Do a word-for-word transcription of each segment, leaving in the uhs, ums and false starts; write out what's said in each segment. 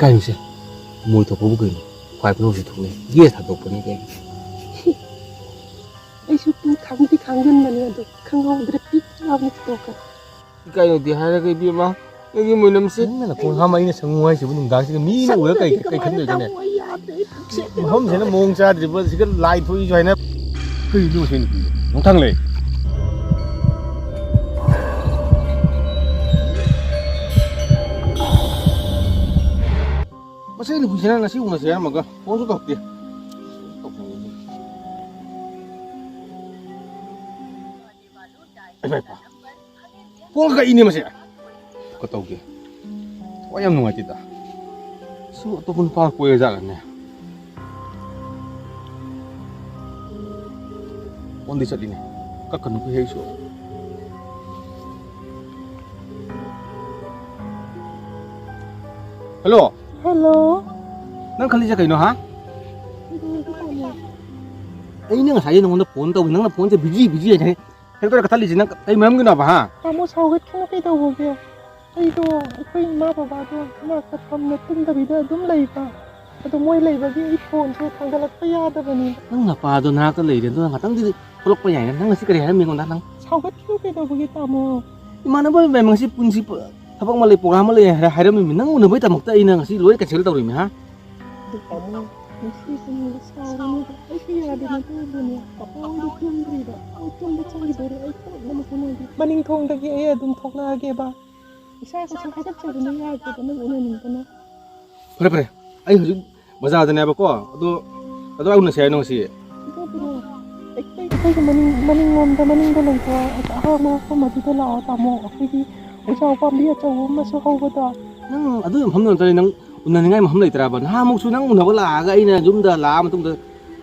ꯀꯥꯏꯅꯣꯁꯦ? ꯃꯣꯏ ꯊꯣꯛꯄꯕꯨ ꯀꯩꯅꯣ? ꯈ꯭ꯋꯥꯏ ꯈꯨꯅꯧꯁꯦ ꯊꯣꯛꯅꯩ꯫ ꯒꯦꯁ ꯊꯥꯗꯣꯛꯄꯅꯤ ꯀꯩꯅꯣ꯫ ꯑꯩꯁꯨ ꯄꯨꯡ ꯈꯥꯡꯗꯤ ꯈꯥꯡꯖꯟꯕꯅꯦ, ꯑꯗꯣ ꯈꯪꯍꯧꯗ꯭ꯔꯦ, ꯄꯤꯛ ꯂꯥꯎꯅ ꯊꯣꯛꯈ꯭ꯔꯦ꯫ ꯏꯀꯥꯏꯅꯗꯦ ꯍꯥꯏꯔꯒ, ꯏꯕꯦꯝꯃ, ꯅꯪꯒꯤ ꯃꯣꯏꯅꯝꯁꯦ꯫ ꯅꯪꯅ ꯈꯣꯡ ꯍꯥꯝꯃ ꯑꯩꯅ ꯁꯪꯉꯨ ꯍꯥꯏꯁꯤꯕꯨ ꯅꯨꯡꯗꯥꯡꯁꯤꯒ ꯃꯤꯅ ꯎꯔꯒ ꯀꯩ, ꯁꯪꯗ꯭ꯔꯗꯤ ꯀꯩ ꯀꯃꯥꯏꯅ ꯈꯟꯗꯣꯏꯅꯣꯅꯦ? ꯇꯧꯕ? ꯑꯩ ꯌꯥꯗ꯭ꯔꯦ, ꯑꯩ ꯄꯨꯛꯁꯦ ꯃꯐꯝꯁꯤꯅ ꯃꯑꯣꯡ ꯆꯥꯗ꯭ꯔꯤꯕ, ꯁꯤꯒ ꯂꯥꯏ ꯊꯣꯛꯏꯁꯨ ꯍꯥꯏꯅ꯫ ꯀꯩꯅꯣ ꯁꯤ ꯅꯨꯄꯤꯁꯦ? ꯅꯣꯡꯊꯥꯡ ꯂꯩ꯫ ꯃꯁꯤ ꯅꯨꯄꯤꯁꯤꯅ ꯉꯁꯤ ꯎꯅꯁꯦ ꯍꯥꯏꯔꯝꯃꯒ ꯐꯣꯟꯁꯨ ꯇꯧꯔꯛꯇꯦ꯫ ꯏꯃꯥ, ꯏꯄꯥ꯫ ꯐꯣꯟ ꯀꯛꯏꯅꯦ ꯃꯁꯦ꯫ ꯀꯇꯧꯒꯦ? ꯊꯋꯥꯏ ꯌꯥꯝ ꯅꯨꯡꯉꯥꯏꯇꯦꯗ꯫ ꯁꯤꯕꯨ ꯑꯇꯣꯞꯄ ꯅꯨꯄꯥꯒ ꯀꯣꯏꯔ ꯖꯥꯠꯂꯅꯦ? ꯐꯣꯟꯗꯤ ꯆꯠꯂꯤꯅꯦ꯫ ꯀꯛꯀꯅꯨ ꯍꯦꯛꯁꯨ꯫ ꯍꯜꯂꯣ꯫ ꯍꯜꯂꯣ꯫ ꯅꯪ ꯈꯜꯂꯤꯁꯦ ꯀꯩꯅꯣ, ꯍꯥ? ꯀꯩꯗꯧꯔꯒꯦ ꯇꯥꯃꯣ? ꯑꯩꯅ ꯉꯁꯥꯏ ꯅꯉꯣꯟꯗ ꯐꯣꯟ ꯇꯧꯕ, ꯅꯪꯅ ꯐꯣꯟꯁꯦ ꯕꯤꯖꯤ, ꯕꯤꯖꯤ ꯍꯥꯏꯅ ꯍꯦꯛꯇ ꯀꯛꯊꯠꯂꯤꯁꯦ ꯅꯪ ꯀꯩ ꯃꯔꯝꯒꯤꯅꯣꯕ, ꯍꯥ? ꯇꯥꯃꯣ, ꯁꯥꯎꯒꯠꯈꯤꯅꯨ, ꯀꯩꯗꯧꯕꯒꯦ? ꯑꯩꯗꯣ, ꯑꯩꯈꯣꯏ ꯏꯃꯥ ꯕꯕꯥꯗꯣ ꯃꯅꯥꯛꯇ ꯐꯝꯅ ꯇꯨꯝꯗꯕꯤꯗ ꯑꯗꯨꯝ ꯂꯩꯕ꯫ ꯑꯗꯣ ꯃꯣꯏ ꯂꯩꯕꯒꯤ ꯑꯩ ꯐꯣꯟꯁꯦ ꯊꯥꯡꯒꯠꯂꯛꯄ ꯌꯥꯗꯕꯅꯤ꯫ ꯅꯪ ꯅꯄꯥꯗꯣ ꯅꯅꯥꯛꯇ ꯂꯩꯔꯦ, ꯑꯗꯨꯅ ꯉꯥꯛꯇꯪꯗꯤ ꯊꯣꯛꯂꯛꯄ ꯌꯥꯏꯅ꯫ ꯅꯪ ꯉꯁꯤ ꯀꯔꯤ ꯍꯥꯏꯔꯝꯃꯤ ꯑꯩꯉꯣꯟꯗ ꯅꯪ? ꯁꯥꯎꯒꯠꯈꯤꯅꯨ, ꯀꯩꯗꯧꯕꯒꯤ ꯇꯥꯃꯣ? ꯏꯃꯥꯟꯅꯕ ꯏꯕꯦꯝꯃ, ꯉꯁꯤ ꯄꯨꯟꯁꯤ ꯄ-, ꯊꯕꯛ ꯑꯃ ꯂꯩ, ꯄ꯭ꯔꯣꯒ꯭ꯔꯥꯝ ꯑꯃ ꯂꯩ ꯍꯥꯏꯔ-, ꯍꯥꯏꯔꯝꯃꯤꯃꯤ꯫ ꯅꯪ ꯎꯅꯕꯩꯗꯃꯛꯇ ꯑꯩꯅ ꯉꯁꯤ ꯂꯣꯏ ꯀꯦꯟꯁꯦꯜ ꯇꯧꯔꯤꯃꯤ, ꯍꯥ? ꯑꯗꯨ ꯇꯥꯃꯣ, ꯉꯁꯤꯁꯨ ꯁꯥꯎꯔꯅꯨꯗ, ꯑꯩꯁꯨ ꯌꯥꯗꯅ ꯇꯧꯕꯅꯦ꯫ ꯄꯥꯄꯥ ꯍꯣꯏꯗꯤ ꯇꯨꯝꯗ꯭ꯔꯤꯕ, ꯃꯣꯏ ꯇꯨꯝꯕ ꯆꯪꯈꯤꯗꯣꯔꯦ, ꯑꯩ ꯊꯣꯛꯅꯕ ꯍꯣꯠꯅꯒꯦ꯫ ꯃꯅꯤꯡ ꯊꯣꯡꯗꯒꯤ ꯑꯩ ꯑꯗꯨꯝ ꯊꯣꯛꯂꯛꯑꯒꯦꯕ꯫ ꯏꯁꯥ ꯏꯁꯥ ꯍꯥꯒꯠꯆꯕꯅ ꯌꯥꯗ꯭ꯔꯦꯕ, ꯅꯪ ꯎꯅꯅꯤꯡꯕꯅ꯫ ꯐꯔꯦ, ꯐꯔꯦ, ꯑꯩ ꯍꯧꯖꯤꯛ ꯕꯖꯥꯔꯗꯅꯦꯕꯀꯣ, ꯑꯗꯣ, ꯑꯗꯣ ꯑꯩ ꯎꯅꯁꯦ ꯍꯥꯏꯅꯣ ꯉꯁꯤ? ꯑꯗꯨꯕꯨꯔꯣ, ꯑꯩꯈꯣꯏ, ꯑꯩꯈꯣꯏꯒꯤ ꯃꯅꯤꯡ, ꯃꯅꯤꯡꯂꯣꯝꯗ, ꯃꯅꯤꯡꯗ ꯂꯩꯕ ꯑꯍꯥꯡꯕ ꯃꯐꯝ ꯑꯗꯨꯗ ꯂꯥꯛꯑꯣ ꯇꯥꯃꯣ, ꯑꯩꯈꯣꯏꯒꯤ ꯎꯖꯥꯎ ꯄꯥꯝꯕꯤ ꯑꯆꯧꯕ ꯑꯃꯁꯨ ꯍꯧꯕꯗꯣ꯫ ꯅꯪ ꯑꯗꯨꯒꯤ ꯃꯐꯝꯗꯨ ꯅꯠꯇ꯭ꯔꯗꯤ ꯅꯪ ꯎꯅꯅꯤꯡꯉꯥꯏ ꯃꯐꯝ ꯂꯩꯇ꯭ꯔꯕ? ꯅꯍꯥꯟꯃꯨꯛꯁꯨ ꯅꯪ ꯎꯅꯕ ꯂꯥꯛꯑꯒ ꯑꯩꯅ ꯌꯨꯝꯗ ꯂꯥꯛꯑ ꯃꯇꯨꯡꯗ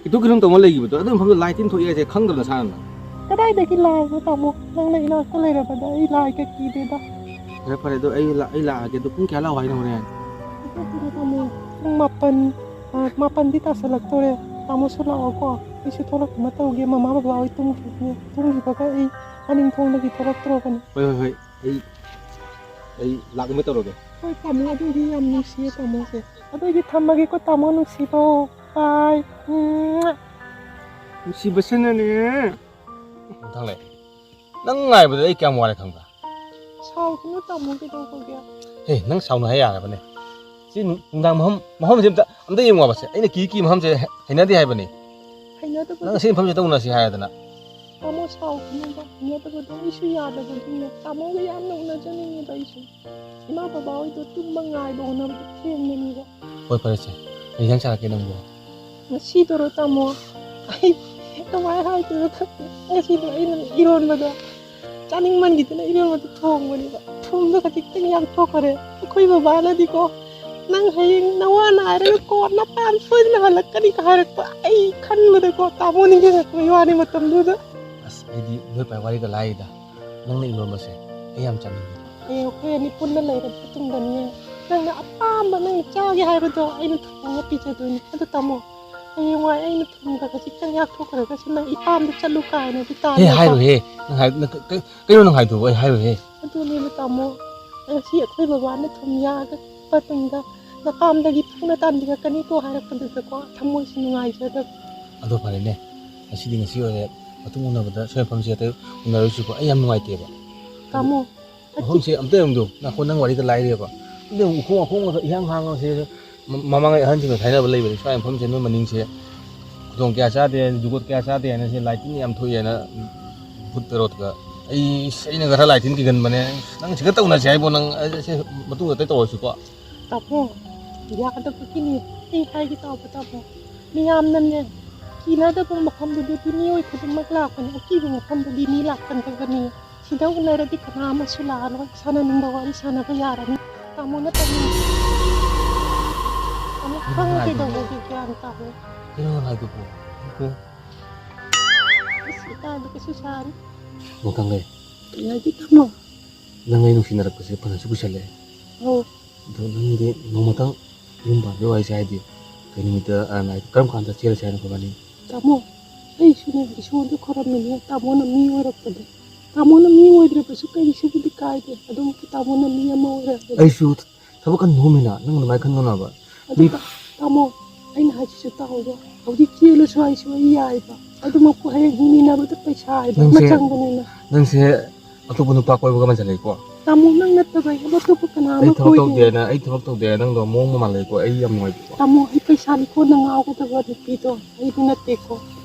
ꯏꯊꯣꯛ ꯏꯊꯣꯛ ꯇꯧꯕ ꯂꯩꯈꯤꯕꯗꯣ, ꯑꯗꯨ ꯃꯐꯝꯗꯣ ꯂꯥꯏ ꯇꯤꯟ ꯊꯣꯛꯑꯦ ꯍꯥꯏꯁꯦ ꯈꯪꯗꯕ ꯅꯁꯥꯅ? ꯀꯗꯥꯏꯗꯒꯤ ꯂꯥꯏꯅꯣ ꯇꯥꯃꯣ? ꯅꯪꯅ ꯏꯅꯥꯛꯇ ꯂꯩꯔꯕꯗ ꯑꯩ ꯂꯥꯏꯒ ꯀꯤꯗꯦꯗ꯫ ꯐꯔꯦ, ꯐꯔꯦ, ꯑꯗꯣ ꯑꯩ ꯂꯥ-, ꯑꯩ ꯂꯥꯛꯑꯒꯦ꯫ ꯑꯗꯣ ꯄꯨꯡ ꯀꯌꯥ ꯂꯥꯛꯑꯣ ꯍꯥꯏꯅꯣ ꯍꯣꯔꯦꯟ? ꯑꯗꯨꯕꯨꯗꯤ ꯇꯥꯃꯣ, ꯄꯨꯡ ꯃꯥꯄꯟ, ꯑ, ꯃꯥꯄꯟꯗꯤ ꯇꯥꯁꯜꯂꯛꯇꯣꯔꯦ꯫ ꯇꯥꯃꯣꯁꯨ ꯂꯥꯛꯑꯣꯀꯣ꯫ ꯑꯩꯁꯨ ꯊꯣꯛꯂꯛꯅꯕ ꯇꯧꯒꯦ꯫ ꯃꯃꯥ ꯕꯕꯥ ꯍꯣꯏ ꯇꯨꯝꯈꯤꯕꯅꯦ꯫ ꯇꯨꯝꯈꯤꯕꯒ ꯑꯩ ꯃꯅꯤꯡ ꯊꯣꯡꯗꯒꯤ ꯊꯣꯛꯂꯛꯇ꯭ꯔꯣꯕꯅꯤ꯫ ꯍꯣꯏ, ꯍꯣꯏ, ꯍꯣꯏ꯫ ꯑꯩ, ꯑꯩ ꯂꯥꯛꯅꯕ ꯇꯧꯔꯒꯦ꯫ ꯍꯣꯏ ꯇꯥꯃꯣ, ꯑꯗꯨꯏꯗꯤ ꯌꯥꯝ ꯅꯨꯡꯁꯤꯌꯦ ꯇꯥꯃꯣꯁꯦ꯫ ꯑꯗꯨꯏꯗꯤ ꯊꯝꯃꯒꯦꯀꯣ ꯇꯥꯃꯣ ꯅꯨꯡꯁꯤꯕꯧ꯫ ꯕꯥꯏ꯫ ꯎꯝ꯫ ꯅꯨꯡꯁꯤꯕꯁꯤꯅꯅꯦ꯫ ꯃꯊꯪꯂꯩ, ꯅꯪ ꯉꯥꯏꯕꯗ ꯑꯩ ꯀꯌꯥꯝ ꯋꯥꯔꯦ ꯈꯪꯕ꯭ꯔꯥ? ꯁꯥꯎꯒꯅꯨ ꯇꯥꯃꯣ, ꯀꯩꯗꯧꯕꯒꯦ? ꯍꯦ, ꯅꯪ ꯁꯥꯎꯅ ꯍꯥꯏ ꯌꯥꯔꯕꯅꯦ꯫ ꯁꯤ ꯅꯨꯡ-, ꯅꯨꯡꯗꯥꯡ ꯃꯐꯝ, ꯃꯐꯝꯁꯦ ꯑꯝꯇ, ꯑꯝꯇ ꯌꯦꯡꯉꯣꯕꯁꯦ꯫ ꯑꯩꯅ ꯀꯤ ꯀꯤ ꯃꯐꯝꯁꯦ ꯍꯩ-, ꯍꯩꯅꯗꯦ ꯍꯥꯏꯕꯅꯤ꯫ ꯍꯩꯅꯗꯕꯗꯣ ꯅꯪ ꯑꯁꯤ ꯃꯐꯝꯁꯦ ꯇꯧꯅꯁꯤ ꯍꯥꯏꯗꯅ꯫ ꯇꯥꯃꯣ ꯁꯥꯎꯒꯅꯨꯕ, ꯍꯩꯅꯗꯕꯗꯣ ꯑꯩꯁꯨ ꯌꯥꯗꯕꯒꯤꯅꯦ꯫ ꯇꯥꯃꯣꯒ ꯌꯥꯝꯅ ꯎꯅꯖꯅꯤꯡꯉꯦꯕ ꯑꯩꯁꯨ꯫ ꯏꯃꯥ ꯕꯕꯥ ꯍꯣꯏꯗꯣ ꯇꯨꯝꯕ ꯉꯥꯏꯕ ꯍꯣꯠꯅꯕꯗ ꯊꯦꯡꯕꯅꯦꯕ꯫ ꯍꯣꯏ ꯐꯔꯦꯁꯦ, ꯀꯩ ꯏꯟꯖꯥꯡ ꯆꯥꯔꯛꯀꯦ ꯅꯪꯕꯨ? ꯉꯁꯤꯗꯨꯔꯣ ꯇꯥꯃꯣ? ꯑꯩ ꯀꯃꯥꯏꯅ ꯍꯥꯏꯗꯣꯏꯅꯣ ꯈꯪꯗꯦ꯫ ꯉꯁꯤꯗꯣ ꯑꯩꯅ ꯏꯔꯣꯟꯕꯗꯣ ꯆꯥꯅꯤꯡꯃꯟꯈꯤꯗꯅ ꯏꯔꯣꯟꯕꯗꯣ ꯊꯣꯡꯕꯅꯦꯕ꯫ ꯊꯨꯝꯗꯣ ꯈꯖꯤꯛꯇꯪ ꯌꯥꯛꯊꯣꯛꯈ꯭ꯔꯦ꯫ ꯑꯩꯈꯣꯏ ꯕꯕꯥꯅꯗꯤꯀꯣ, "ꯅꯪ ꯍꯌꯦꯡ ꯅꯋꯥ ꯅꯥꯏꯔꯒ ꯀꯣ ꯅꯄꯥꯟ ꯁꯣꯏꯗꯅ ꯍꯜꯂꯛꯀꯅꯤꯒ" ꯍꯥꯏꯔꯛꯄ꯫ ꯑꯩ ꯈꯟꯕꯗꯀꯣ ꯇꯥꯃꯣ ꯅꯤꯡꯁꯤꯡꯉꯛꯄꯒꯤ ꯋꯥꯅꯤ ꯃꯇꯝꯗꯨꯗ꯫ ꯑꯁ, ꯑꯩꯗꯤ ꯅꯣꯏ ꯄꯥꯏ ꯋꯥꯔꯤꯒ ꯂꯥꯏꯔꯤꯗ꯫ ꯅꯪꯅ ꯏꯔꯣꯟꯕꯁꯦ ꯑꯩ ꯌꯥꯝ ꯆꯥꯅꯤꯡꯉꯤ꯫ ꯍꯌꯦꯡ ꯑꯩꯈꯣꯏ ꯑꯅꯤ ꯄꯨꯟꯅ ꯂꯩꯔꯕ ꯃꯇꯨꯡꯗꯅꯦ, ꯅꯪꯅ ꯑꯄꯥꯝꯕ ꯅꯪꯅ ꯆꯥꯒꯦ ꯍꯥꯏꯕꯗꯣ ꯑꯩꯅ ꯊꯣꯡꯉꯒ ꯄꯤꯖꯗꯣꯏꯅꯤ꯫ ꯑꯗꯨ ꯇꯥꯃꯣ, ꯍꯌꯦꯡꯋꯥꯏ ꯑꯩꯅ ꯊꯨꯝꯒ ꯈꯖꯤꯛꯇꯪ ꯌꯥꯛꯊꯣꯛꯈ꯭ꯔꯒꯁꯨ ꯅꯪ ꯏꯄꯥꯝꯗ ꯆꯠꯂꯨ ꯀꯥꯏꯅꯗꯤ ꯍꯦ, ꯇꯥꯜꯂꯦꯀꯣ꯫ ꯍꯥꯏꯔꯣꯏꯍꯦ꯫ ꯅꯪ ꯍꯥꯏ-, ꯅꯪ ꯀ-, ꯀ-, ꯀꯩꯅꯣ ꯅꯪ ꯍꯥꯏꯗꯨꯕꯨ? ꯑꯩ ꯍꯥꯏꯔꯣꯏꯍꯦ꯫ ꯑꯗꯨꯅꯦꯕ ꯇꯥꯃꯣ, ꯉꯁꯤ ꯑꯩꯈꯣꯏ ꯕꯕꯥꯅ ꯊꯨꯝ ꯌꯥꯛꯑꯒ ꯃꯇꯨꯡꯗ ꯅꯄꯥꯝꯗꯒꯤ ꯊꯨꯅ ꯇꯥꯟꯕꯤꯔꯛꯀꯅꯤꯀꯣ ꯍꯥꯏꯔꯛꯄꯗꯨꯗꯀꯣ ꯊꯃꯣꯏꯁꯦ ꯅꯨꯡꯉꯥꯏꯖꯗꯕ꯫ ꯑꯗꯣ ꯐꯔꯦꯅꯦ, ꯉꯁꯤꯗꯤ ꯉꯁꯤ ꯑꯣꯏꯔꯦ, ꯃꯇꯨꯡ ꯎꯅꯕꯗ ꯁꯣꯏ ꯃꯐꯝꯁꯦ ꯑꯇꯩ ꯎꯅꯔꯣꯏꯁꯤꯀꯣ꯫ ꯑꯩ ꯌꯥꯝ ꯅꯨꯡꯉꯥꯏꯇꯦꯕ꯫ ꯇꯥꯃꯣ, ꯃꯐꯝꯁꯦ ꯑꯝꯇ ꯌꯦꯡꯉꯨ꯫ ꯉꯥꯏꯈꯣ, ꯅꯪ ꯋꯥꯔꯤꯗ ꯂꯥꯏꯔꯤꯑꯕ꯫ ꯑꯝꯇ ꯌꯦꯡꯉꯨ, ꯎꯈꯣꯡ ꯋꯥꯈꯣꯡꯒꯗꯣ ꯏꯍꯥꯡ ꯍꯥꯡꯉꯒ ꯁꯤ ꯃ-, ꯃꯃꯥꯡꯉꯩ ꯑꯍꯟꯁꯤꯡꯅ ꯍꯥꯏꯅꯕ ꯂꯩꯕꯅꯤ, ꯁ꯭ꯋꯥꯏ ꯃꯐꯝꯁꯦ ꯅꯣꯏ ꯃꯅꯤꯡꯁꯦ ꯈꯨꯗꯣꯡ ꯀꯌꯥ ꯆꯥꯗꯦ, ꯖꯨꯒꯣꯠ ꯀꯌꯥ ꯆꯥꯗꯦ ꯍꯥꯏꯅ ꯁꯤ ꯂꯥꯏ ꯇꯤꯟ ꯌꯥꯝ ꯊꯣꯛꯑꯦꯅ ꯚꯨꯠ ꯄꯦꯔꯣꯠꯀ꯫ ꯑꯩ, ꯑꯩꯅ ꯈꯔ ꯂꯥꯏ ꯇꯤꯟ ꯀꯤꯒꯟꯕꯅꯦ꯫ ꯅꯪ ꯁꯤꯒ ꯇꯧꯅꯁꯦ ꯍꯥꯏꯕꯣ? ꯅꯪ, ꯑꯩ, ꯑꯩ, ꯃꯇꯨꯡꯗ ꯑꯇꯩ ꯇꯧꯔꯁꯤꯀꯣ꯫ ꯇꯥꯃꯣ, ꯌꯥꯗꯕꯒꯤꯅꯤ꯫ ꯑꯩ ꯍꯥꯏꯒꯦ ꯇꯥꯎꯕ ꯇꯥꯃꯣ꯫ ꯃꯤꯌꯥꯝꯅꯅꯦ, ꯀꯤꯅꯗꯕ ꯃꯐꯝꯗꯨꯗꯗꯤ ꯃꯤꯑꯣꯏ ꯈꯨꯗꯤꯡꯃꯛ ꯂꯥꯛꯄꯅꯤ, ꯑꯀꯤꯕ ꯃꯐꯝꯗꯗꯤ ꯃꯤ ꯂꯥꯛꯀꯟꯗꯕꯅꯤ꯫ ꯁꯤꯗ ꯎꯅꯔꯗꯤ ꯀꯅꯥ ꯑꯃꯁꯨ ꯂꯥꯛꯑꯔꯣꯏ, ꯁꯥꯟꯅꯅꯤꯡꯕ ꯋꯥꯔꯤ ꯁꯥꯟꯅꯕ ꯌꯥꯔꯅꯤ꯫ ꯇꯥꯃꯣꯅ ꯇꯥꯅꯤꯡ-, ꯇꯥꯃꯣ ꯀꯩꯅꯣ ꯈꯪꯉ ꯍꯥꯏꯗꯨꯕꯨ? ꯀꯩꯗꯧꯕꯒꯤ ꯒ꯭ꯌꯥꯟ ꯇꯥꯃꯣ? ꯀꯩꯅꯣ ꯍꯥꯏꯗꯨꯕꯨ? ꯏꯁ, ꯏꯀꯥꯏꯕ ꯀꯩꯁꯨ ꯁꯥꯔꯤ꯫ ꯃꯊꯪꯒꯩ꯫ ꯀꯩ ꯍꯥꯏꯒꯦ ꯇꯥꯃꯣ? ꯅꯪ ꯑꯩ ꯅꯨꯡꯁꯤꯅꯔꯛꯄꯁꯦ ꯐꯅꯁꯨ ꯀꯨꯏꯁꯜꯂꯛꯑꯦ꯫ ꯑꯧ꯫ ꯑꯗꯣ ꯅꯪꯗꯤ ꯅꯣꯡꯃꯇꯪ ꯌꯨꯝ ꯄꯥꯟꯕꯒꯤ ꯋꯥꯔꯤꯁꯦ ꯍꯥꯏꯗꯤ ꯀꯩ ꯅꯨꯃꯤꯠꯇ, ꯑ, ꯅꯥꯏ-, ꯀꯔꯝ ꯀꯥꯟꯗ ꯆꯦꯜꯂꯁꯦ ꯍꯥꯏꯅꯣ ꯑꯩꯈꯣꯏꯕꯥꯅꯤ? ꯇꯥꯃꯣ, ꯑꯩꯁꯨꯅꯦ ꯏꯁꯣꯔꯗ ꯈꯣꯏꯔꯝꯃꯤꯅꯦ ꯇꯥꯃꯣꯅ ꯃꯤ ꯑꯣꯏꯔꯛꯄꯗꯣ꯫ ꯇꯥꯃꯣꯅ ꯃꯤ ꯑꯣꯏꯗ꯭ꯔꯕꯁꯨ ꯀꯔꯤꯁꯨꯕꯨꯗꯤ ꯀꯥꯏꯗꯦ, ꯑꯗꯨꯝ ꯇꯥꯃꯣꯅ ꯃꯤ ꯑꯃ ꯑꯣꯏꯔꯕꯗꯤ꯫ ꯑꯩꯁꯨ ꯊꯕꯛ ꯀꯟꯅ ꯅꯣꯝꯃꯤꯅ ꯅꯪ ꯑꯗꯨꯃꯥꯏꯅ ꯈꯟꯒꯅꯣ ꯍꯥꯏꯕ꯫ ꯑꯗꯨ ꯃꯤ ꯇꯥ-, ꯇꯥꯃꯣ, ꯑꯩꯅ ꯍꯥꯏꯁꯤꯁꯨ ꯇꯥꯍꯧꯕ꯫ ꯍꯧꯖꯤꯛ ꯆꯦꯜꯂꯁꯨ ꯑꯩꯁꯨ ꯑꯩ ꯌꯥꯏꯕ꯫ ꯑꯗꯨꯃꯛꯄꯨ ꯍꯌꯦꯡ ꯍꯤꯡꯃꯤꯟꯅꯕꯗ ꯄꯩꯁꯥ ꯍꯥꯏꯕ ꯑꯃ ꯅꯪꯁꯦ, ꯆꯪꯕꯅꯤꯅ꯫ ꯅꯪꯁꯦ ꯑꯇꯣꯞꯄ ꯅꯨꯄꯥ ꯀꯣꯏꯕꯒ ꯃꯥꯟꯁꯤꯜꯂꯛꯏꯀꯣ꯫ ꯇꯥꯃꯣ, ꯅꯪ ꯅꯠꯇꯕ ꯑꯩ ꯑꯇꯣꯞꯄ ꯀꯅꯥ ꯑꯩ ꯑꯃ ꯊꯕꯛ ꯀꯣꯏꯗꯦ꯫ ꯇꯧꯗꯦꯅ, ꯑꯩ ꯊꯕꯛ ꯇꯧꯗꯦꯅ ꯅꯪꯗꯣ ꯃꯑꯣꯡ ꯑꯃ ꯃꯥꯜꯂꯛꯏꯀꯣ꯫ ꯑꯩ ꯌꯥꯝ ꯅꯨꯡꯉꯥꯏꯇꯦꯀꯣ꯫ ꯇꯥꯃꯣ, ꯑꯩ ꯄꯩꯁꯥ ꯂꯤꯛꯀꯣꯟꯗ ꯉꯥꯎꯒꯗꯕ ꯅꯨꯄꯤꯗꯣ ꯑꯩꯗꯤ ꯅꯠꯇꯦꯀꯣ꯫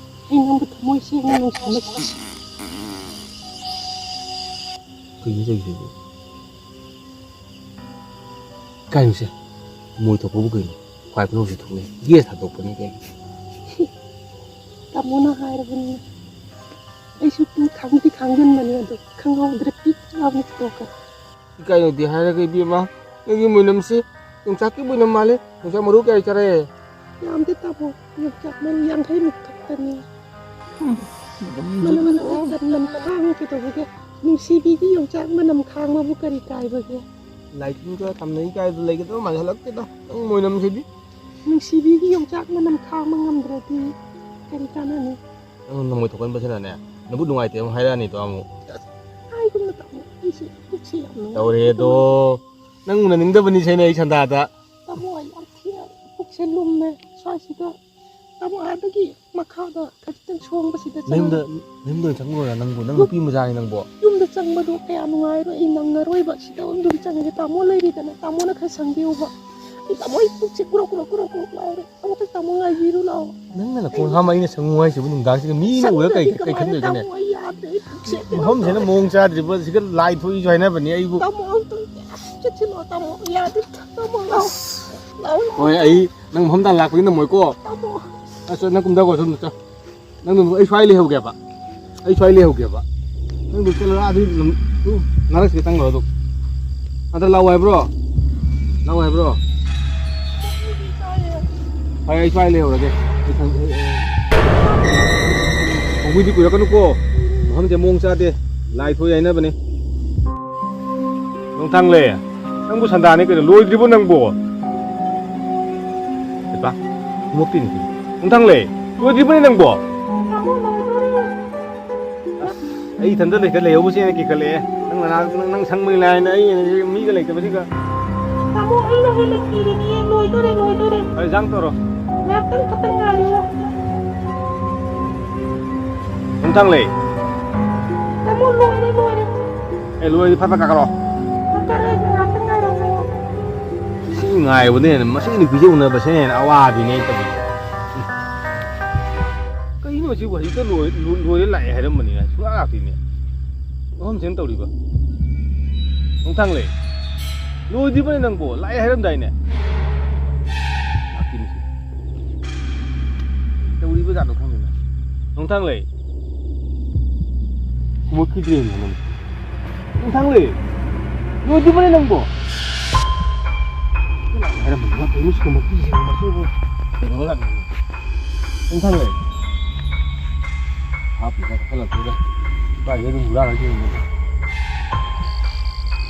ꯑꯩ ꯅꯪꯕꯨ ꯊꯃꯣꯏ ꯁꯦꯡꯅ ꯅꯨꯡꯁꯤꯅ ꯀꯩꯅꯣ ꯇꯧꯔꯤꯁꯤꯕꯨ? ꯀꯥꯏꯅꯣꯁꯦ? ꯃꯣꯏ ꯊꯣꯛꯄꯕꯨ ꯀꯩꯅꯣ? ꯈ꯭ꯋꯥꯏ ꯈꯨꯅꯧꯁꯦ ꯊꯣꯛꯂꯛꯑꯦ꯫ ꯒꯦꯁ ꯊꯥꯗꯣꯛꯄꯅꯤ ꯀꯩꯅꯣ꯫ ꯇꯥꯃꯣꯅ ꯍꯥꯏꯔꯕꯅꯤꯅ ꯑꯩꯁꯨ ꯈꯪꯗꯤ ꯈꯪꯖꯟꯕꯅꯤ, ꯑꯗꯣ ꯈꯪꯍꯧꯗ꯭ꯔꯦ, ꯄꯤꯛ ꯂꯥꯎꯅ ꯊꯣꯛꯈ꯭ꯔꯦ꯫ ꯏꯀꯥꯏꯅꯗꯦ ꯍꯥꯏꯔꯒ ꯏꯕꯦꯝꯃ, ꯅꯪꯒꯤ ꯃꯣꯏꯅꯝꯁꯤ ꯌꯣꯡꯆꯥꯛꯀꯤ ꯃꯣꯏꯅꯝ ꯃꯥꯜꯂꯦ꯫ ꯌꯣꯡꯆꯥꯛ ꯃꯔꯨ ꯀꯌꯥ ꯆꯥꯔꯛꯑꯦ? ꯌꯥꯝꯗꯦ ꯇꯥꯃꯣ, ꯌꯣꯡꯆꯥꯛ ꯃꯔꯨ ꯌꯥꯡꯈꯩꯃꯨꯛ ꯈꯛꯇꯅꯤ꯫ ꯃꯅꯝ ꯑꯃ ꯆꯟꯃꯟ ꯈꯥꯡꯉꯤ ꯀꯩꯗꯧꯕꯒꯦ? ꯅꯨꯡꯁꯤꯕꯤꯒꯤ ꯌꯣꯡꯆꯥꯛ ꯃꯅꯝ ꯈꯥꯡꯕꯕꯨ ꯀꯔꯤ ꯀꯥꯏꯕꯒꯦ? ꯂꯥꯏ ꯇꯤꯟꯒ ꯇꯝꯅꯩ ꯀꯥꯏꯗ ꯂꯩꯒꯗꯕ ꯃꯥꯜꯍꯜꯂꯛꯇꯦꯗ, ꯅꯪ ꯃꯣꯏꯅꯝꯁꯤꯗꯤ꯫ ꯅꯨꯡꯁꯤꯕꯤꯒꯤ ꯌꯣꯡꯆꯥꯛ ꯃꯅꯝ ꯈꯥꯡꯕ ꯉꯝꯗ꯭ꯔꯗꯤ ꯀꯔꯤ ꯀꯥꯟꯅꯅꯤ? ꯅꯪ ꯅꯃꯣꯏ ꯊꯣꯛꯍꯟꯕꯁꯤꯅꯅꯦ, ꯅꯕꯨ ꯅꯨꯡꯉꯥꯏꯇꯦ ꯑꯃꯨꯛ ꯍꯥꯏꯔꯛꯑꯅꯤꯗꯣ ꯑꯃꯨꯛ꯫ ꯍꯥꯏꯒꯨꯝꯅ ꯇꯥꯃꯣ, ꯑꯩꯁꯨ ꯄꯨꯛꯁꯦ ꯌꯥꯝ ꯅꯨꯡꯉꯥꯏꯇꯦ꯫ ꯇꯧꯔꯦꯗꯣ, ꯅꯪ ꯎꯅꯅꯤꯡꯗꯕꯅꯤ ꯁꯦꯅꯦ ꯑꯩ ꯁꯟꯗꯥꯗ꯫ ꯇꯥꯃꯣ, ꯑꯩ ꯌꯥꯝ ꯊꯤꯅ ꯄꯨꯛꯁꯦ ꯂꯨꯝꯃꯦ ꯁ꯭ꯋꯥꯏꯁꯤꯗ꯫ ꯇꯥꯃꯣ, ꯑꯥꯗꯒꯤ ꯃꯈꯥꯗ ꯈꯖꯤꯛꯇꯪ ꯁꯣꯡꯕꯁꯤꯗ ꯅꯌꯨꯝꯗ, ꯆꯪꯉꯒ ꯅꯌꯨꯝꯗ ꯑꯣꯏꯅ ꯆꯪꯉꯨꯔꯣꯔꯥ ꯅꯪꯕꯨ? ꯅꯪ ꯅꯨꯄꯤ ꯃꯆꯥꯅꯤ ꯅꯪꯕꯨ꯫ ꯌꯨꯝꯗ ꯆꯪꯕꯗꯣ ꯀꯌꯥ ꯅꯨꯡꯉꯥꯏꯔꯣꯏ, ꯑꯩ ꯅꯪꯉꯔꯣꯏꯕ꯫ ꯁꯤꯗ ꯑꯗꯨꯝ ꯆꯪꯉꯒꯦ꯫ ꯇꯥꯃꯣ ꯂꯩꯔꯤꯗꯅ, ꯇꯥꯃꯣꯅ ꯈꯔ ꯁꯪꯕꯤꯌꯨꯕ꯫ ꯑꯩ ꯇꯥꯃꯣ, ꯑꯩ ꯄꯨꯛꯁꯦ ꯀ꯭ꯔꯣꯛ ꯀ꯭ꯔꯣꯛ ꯀ꯭ꯔꯣꯛ ꯀ꯭ꯔꯣꯛ ꯂꯥꯎꯔꯦ꯫ ꯑꯃꯨꯛꯇ ꯇꯥꯃꯣ ꯉꯥꯏꯕꯤꯔꯨ ꯂꯥꯛꯑꯣ꯫ ꯅꯪꯅ ꯅꯈꯣꯡ ꯍꯥꯝꯕ ꯑꯩꯅ ꯁꯪꯉꯨ ꯍꯥꯏꯁꯤꯕꯨ ꯅꯨꯡꯗꯥꯡꯁꯤꯗ ꯃꯤꯅ ꯎꯔꯒ ꯀꯩ, ꯁꯪꯗ꯭ꯔꯗꯤ ꯀꯩ ꯀꯃꯥꯏꯅ ꯈꯟꯗꯣꯏꯅꯣꯅꯦ? ꯇꯥꯃꯣ? ꯑꯩ ꯌꯥꯗ꯭ꯔꯦ, ꯑꯩ ꯄꯨꯛꯁꯦ ꯀꯩꯅꯣ ꯃꯐꯝꯁꯤꯅ ꯇꯧꯔꯦ꯫ ꯃꯑꯣꯡ ꯆꯥꯗ꯭ꯔꯤꯕ ꯁꯤꯒ ꯂꯥꯏ ꯊꯣꯛꯏꯁꯨ ꯍꯥꯏꯅꯕꯅꯤ ꯑꯩꯕꯨ꯫ ꯇꯥꯃꯣ, ꯑꯃꯨꯛꯇꯪ ꯆꯠꯁꯤꯜꯂꯣ ꯇꯥꯃꯣ꯫ ꯌꯥꯗ꯭ꯔꯦ ꯇꯥꯃꯣ, ꯂꯥꯛꯑꯣ꯫ ꯂꯥꯛꯑꯣ, ꯂꯥꯛꯑꯣ꯫ ꯍꯣꯏ, ꯑꯩ ꯅꯪ ꯃꯐꯝ ꯇꯥꯅ ꯂꯥꯛꯄꯗꯤ ꯉꯝꯃꯣꯏꯀꯣ꯫ ꯇꯥꯃꯣ꯫ ꯑꯁ, ꯅꯪ ꯀꯨꯝꯊꯈꯣ ꯁꯣꯝꯗ ꯆꯣ꯫ ꯅꯪ ꯑꯗꯨꯝ, ꯑꯩ ꯁ꯭ꯋꯥꯏ ꯂꯩꯍꯧꯒꯦꯕ꯫ ꯑꯩ ꯁ꯭ꯋꯥꯏ ꯂꯩꯍꯧꯒꯦꯕ꯫ ꯅꯪ ꯑꯗꯨꯝ ꯆꯠꯂꯒ ꯑꯗꯨ ꯑꯗꯨꯝ, ꯎꯝ, ꯅꯔꯛꯁꯤꯗ ꯆꯪꯈ꯭ꯔꯣ ꯑꯗꯨꯝ꯫ ꯑꯗ ꯂꯥꯛꯑꯣ ꯍꯥꯏꯕ꯭ꯔꯣ? ꯂꯥꯛꯑꯣ ꯍꯥꯏꯕ꯭ꯔꯣ? ꯍꯣꯏ, ꯑꯩ ꯁ꯭ꯋꯥꯏ ꯂꯩꯍꯧꯔꯒꯦ꯫ ꯑꯩ ꯈꯪ-, ꯑꯩ, ꯑꯩ, ꯈꯣꯡꯕꯤꯗꯤ ꯀꯨꯏꯔꯛꯀꯅꯨꯀꯣ꯫ ꯃꯐꯝꯁꯦ ꯃꯑꯣꯡ ꯆꯥꯗꯦ꯫ ꯂꯥꯏ ꯊꯣꯛꯏ ꯍꯥꯏꯅꯕꯅꯦ꯫ ꯅꯣꯡꯊꯥꯡꯂꯦ, ꯅꯪꯕꯨ ꯁꯟꯗꯥꯅꯤ ꯀꯩꯅꯣ? ꯂꯣꯏꯗ꯭ꯔꯤꯕꯣ ꯅꯪꯕꯣ? ꯍꯩꯄꯥ, ꯈꯨꯃꯛꯇꯤꯅꯤ ꯀꯩꯅꯣ꯫ ꯅꯣꯡꯊꯥꯡꯂꯦ, ꯂꯣꯏꯗ꯭ꯔꯤꯕꯅꯦ ꯅꯪꯕꯣ? ꯑꯩ ꯏꯊꯟꯇ ꯂꯩꯇ ꯂꯩꯍꯧꯕꯁꯦ ꯍꯦꯟꯅ ꯀꯤꯈꯠꯂꯛꯑꯦ꯫ ꯅꯪ ꯅꯅꯥꯛ-, ꯅꯪ, ꯅꯪ ꯁꯪꯕꯅꯤ ꯂꯥꯏꯅ ꯑꯩ ꯃꯤꯒ ꯂꯩꯇꯕꯁꯤꯒ꯫ ꯇꯥꯃꯣ, ꯑꯩꯅ ꯍꯦꯟꯅ ꯀꯤꯔꯦꯅꯦ꯫ ꯂꯣꯏꯗꯣꯔꯦ, ꯂꯣꯏꯗꯣꯔꯦ꯫ ꯍꯣꯏ, ꯏꯟꯖꯥꯡ ꯇꯧꯔꯣ꯫ ꯉꯥꯏꯍꯥꯛꯇꯪ ꯈꯛꯇꯪ ꯉꯥꯏꯔꯦ꯫ ꯅꯨꯡꯊꯪ ꯂꯩ꯫ ꯇꯥꯃꯣ, ꯂꯣꯏꯔꯦ, ꯂꯣꯏꯔꯦ꯫ ꯑꯦ, ꯂꯣꯏꯔꯗꯤ ꯐꯠ ꯐꯠ ꯀꯥꯈꯠꯂꯣ꯫ ꯀꯥꯈꯠꯂꯦ, ꯉꯥꯏꯍꯥꯛꯇꯪ ꯉꯥꯏꯔꯝꯃꯣ꯫ ꯁꯤ ꯉꯥꯏꯕꯅ ꯍꯦꯟꯅ, ꯃꯁꯤ ꯅꯨꯄꯤꯁꯦ ꯎꯅꯕꯁꯤꯅ ꯍꯦꯟꯅ ꯑꯋꯥꯕꯤꯅꯦ ꯑꯩ ꯇꯧꯔꯤꯁꯦ꯫ ꯀꯩꯅꯣ ꯁꯤꯕꯨ ꯍꯧꯖꯤꯛꯇ ꯂꯣꯏ-, ꯂꯣꯏ-, ꯂꯣꯏꯔꯦ ꯂꯥꯛꯑꯦ ꯍꯥꯏꯔꯝꯕꯅꯤꯅ ꯁꯨꯡꯂꯥꯛ ꯂꯥꯛꯇꯦꯅꯦ꯫ ꯃꯐꯝꯁꯤꯅ ꯇꯧꯔꯤꯕ꯫ ꯅꯣꯡꯊꯥꯡꯂꯩ꯫ ꯂꯣꯏꯗ꯭ꯔꯤꯕꯅꯦ ꯅꯪꯕꯣ? ꯂꯥꯛꯑꯦ ꯍꯥꯏꯔꯝꯗꯥꯏꯅꯦ? ꯂꯥꯛꯇꯦꯅꯦ ꯁꯤ꯫ ꯇꯧꯔꯤꯕ ꯖꯥꯠꯂꯣ ꯈꯪꯗꯦꯅꯦ꯫ ꯅꯣꯡꯊꯥꯡꯂꯩ꯫ ꯈꯨꯝꯃꯛꯈꯤꯗ꯭ꯔꯦꯅꯦ ꯅꯪ꯫ ꯅꯣꯡꯊꯥꯡꯂꯩ꯫ ꯂꯣꯏꯗ꯭ꯔꯤꯕꯅꯦ ꯅꯪꯕꯣ? ꯂꯥꯛꯑꯦ ꯍꯥꯏꯔꯝꯕꯅꯤꯅ ꯀꯩꯅꯣ ꯁꯤ ꯈꯨꯝꯃꯛꯇ꯭ꯔꯤꯁꯤꯕꯣ? ꯃꯁꯤꯕꯨ ꯀꯩꯗꯧꯔ ꯂꯥꯛꯏꯅꯣ? ꯅꯣꯡꯊꯥꯡꯂꯩ꯫ ꯍꯥꯞꯄꯤꯗ ꯀꯥꯈꯠꯂꯛꯇꯦꯗ꯫ ꯀꯥꯏꯗꯩ ꯑꯗꯨꯝ ꯍꯨꯔꯥꯜꯂꯒ ꯌꯦꯡꯕꯅꯣ?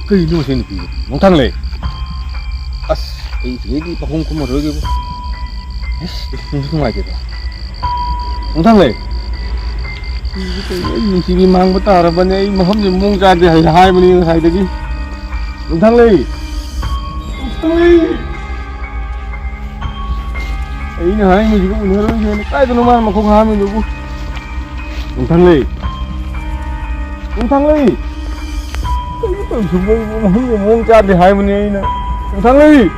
ꯀꯩꯅꯣ ꯁꯤ ꯅꯨꯄꯤꯁꯦ? ꯅꯣꯡꯊꯥꯡꯂꯩ꯫ ꯑꯁ, ꯑꯩ ꯁꯤꯗꯩꯗꯤ ꯄꯥꯈꯣꯡ ꯈꯨꯝꯃꯔꯣꯏꯒꯦꯕꯨ꯫ ꯑꯁ, ꯅꯨꯡꯁꯨ ꯅꯨꯡꯉꯥꯏꯇꯦꯗ꯫ ꯅꯣꯡꯊꯥꯡꯂꯩ꯫ ꯁꯤꯁꯨ ꯀꯩꯅꯣ, ꯑꯩ ꯅꯨꯡꯁꯤꯕꯤ ꯃꯥꯡꯕ ꯇꯥꯔꯕꯅꯦ꯫ ꯑꯩ ꯃꯐꯝꯁꯦ ꯃꯑꯣꯡ ꯆꯥꯗꯦ ꯍꯥꯏ-, ꯍꯥꯏꯕꯅꯤ ꯉꯁꯥꯏꯗꯒꯤ꯫ ꯅꯣꯡꯊꯥꯡꯂꯩ꯫ ꯅꯣꯡꯊꯥꯡꯂꯩ꯫ ꯑꯩꯅ ꯍꯥꯏꯔꯤꯕꯁꯤꯒ ꯎꯅꯔꯣꯏꯒꯦꯅ ꯀꯥꯏꯗꯅꯣ ꯃꯥꯅ ꯃꯈꯣꯡ ꯍꯥꯝꯃꯤꯗꯨꯕꯨ? ꯅꯣꯡꯊꯥꯡꯂꯩ꯫ ꯅꯣꯡꯊꯥꯡꯂꯩ꯫ ꯀꯩꯅꯣ ꯇꯧꯔꯤꯁꯤꯕꯨ? ꯑꯩꯕꯨ ꯃꯐꯝꯁꯦ ꯃꯑꯣꯡ ꯆꯥꯗꯦ ꯍꯥꯏꯕꯅꯦ ꯑꯩꯅ꯫ ꯅꯣꯡꯊꯥꯡꯂꯩ꯫